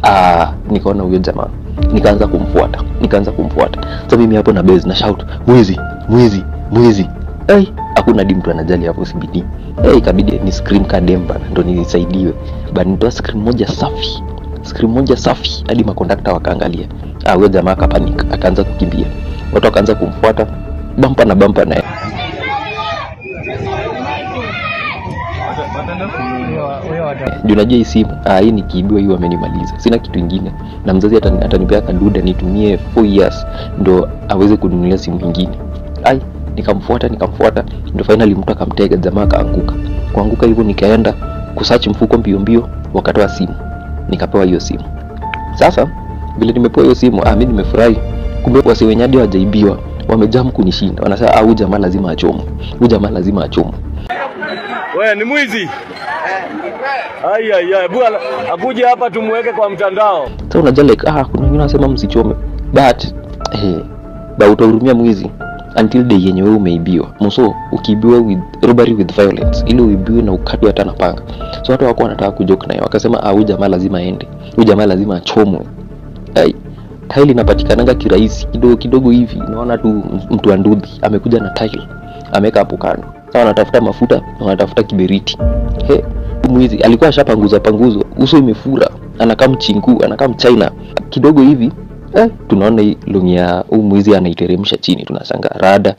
Ah, nikaona huyo jamaa, nikaanza kumfuata, nikaanza kumfuata. So mimi hapo na base na shout, "Mwizi, mwizi, mwizi!" Hey, hakuna hadi mtu anajali hapo CBD. Hey, ikabidi ni scream kadem bana ndo nisaidiwe bana. Nitoa scream moja safi, scream moja safi hadi makondakta wakaangalia. Ah, huyo jamaa akapanic, akaanza kukimbia, watu wakaanza kumfuata bumper na bumper naye. Juu najua hii simu, ah, hii nikiibiwa hii wamenimaliza, sina kitu ingine, na mzazi atanipea kaduda nitumie 4 years ndo aweze kununulia simu ingine. Ai, nikamfuata, nikamfuata, ndo finally mtu akamtega, jamaa akaanguka. Kuanguka hivyo nikaenda kusearch mfuko mbio mbio, wakatoa simu, nikapewa hiyo simu. Sasa vile nimepewa hiyo simu, ah, mimi nimefurahi. Kumbe wase wenye hadi hawajaibiwa wamejam kunishinda, wanasema, "Ah, huyu jamaa lazima achomwe, huyu jamaa lazima achomwe." We ni mwizi. Ai ai ai, bwana akuje hapa tumuweke kwa mtandao. Sasa unajua like, ah, kuna wengine wanasema msichome, but eh, ba utahurumia mwizi until day yenye wewe umeibiwa. Mso ukiibiwa with robbery with violence, ili uibiwe na ukatwe hata na panga. So watu wako wanataka kujoke naye, wakasema, "Ah, huyu jamaa lazima aende, huyu jamaa lazima achomwe." Ai, tile inapatikananga kirahisi kidogo kidogo hivi, naona tu mtu wa nduthi amekuja na tile ameweka hapo kando. Sasa wanatafuta mafuta na wanatafuta kiberiti. He, mwizi alikuwa ashapanguza panguzwa, uso imefura, anakaa mchingu, anakaa mchina kidogo hivi. Eh, tunaona hii longi ya huu mwizi anaiteremsha chini, tunashangaa rada.